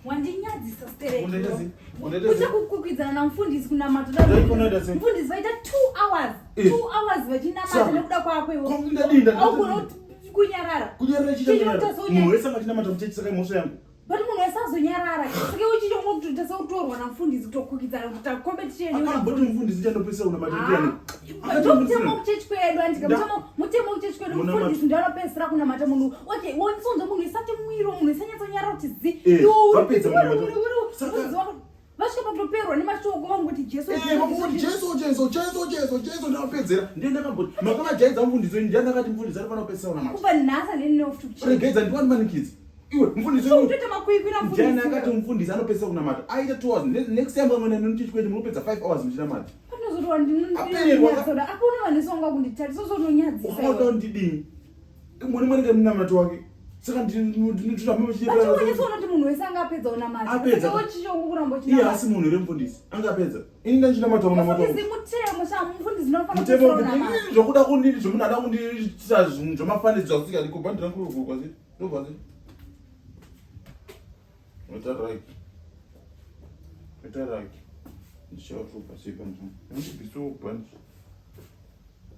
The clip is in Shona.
Wandinyadzisa stereki. Undaita sei? Undaita sei? Kuita kukwikwidzana namufundisi kunamata. Ndaikona ita sei? Mufundisi vaita 2 hours. Eh. 2 hours vachinamata Saka. nekuda kwako iwe. Ko, ndadii, ndadii, Augona ndadii. kuti kunyarara. Kunyarara Chichota chicha seunya- munhu wese anga achinamata muchechi saka imhosva yangu. But munhu wese azonyarara. Saka iwe chichongo kutoita sekutorwa namufundisi kutokwikwidzana kuti competition. Akamboti mufundisi chandopedzisa kunamata ndiani? Akati Mutemo mufundisi- kuchechi kwedu andika Nda- mutemo mutemo kuchechi kwedu Munamata. mufundisi ndiye anopedzisira kunamata munhu. Okay, wonsonzo munhu isati mwiro munhu isanyatsonyarara kuti zi. Eh, Iwe uri- vapedza uri- munamata. uri- uri- Saka- mufundisi wako- vasvika pakutoperwa nemashoko vangoti Jesu Eh, Jesu, vakuti Jesu. Jesu Jesu Jesu Jesu Jesu ndakapedzera. Ndiye ndakamboti makavajaidza mufundisi wenyu ndiye ndakati mufundisi anofanira kupedzisa kunamata. Kubva nhasi handini neofuti kuchechi. Regedza ndiwandimanikidze. Iwe mufundisi So wenyu kutoita makwikwi ndiani namufundisi. akati mufundisi anopedzisa kunamata aita 2 hours next time vamwe nani muchechi kwenyu munopedza 5 hours muchinamata. Panozotwa Apererwa. ndinonyatsoda. Akuna vanhu vese vanga kunditarisa uzononyadzisa. Wakaona iwe. ndidini? Mune mwanenge munamato wake. Saka ndinotora But unonyatsoona kuti munhu wese anga apedza unamata. Apedza. Saka iwe chichongo kuramba Iye uchinamata. asi munhu here mufundisi? Angapedza. Ini ndachinamata munamato. Mufundisi mutemo sha mufundisi unofanira Mutemo kutora unamata. zvokuda kundi zvomunhu ada kundiitisa zvinhu zvomafanidzo zvakusika ndikubhandira kuruvhurwa sei? Ndobva sei? Ita right. Ita right. Ndichautupa sei panzvimbo. Ndibvisewo bhandi.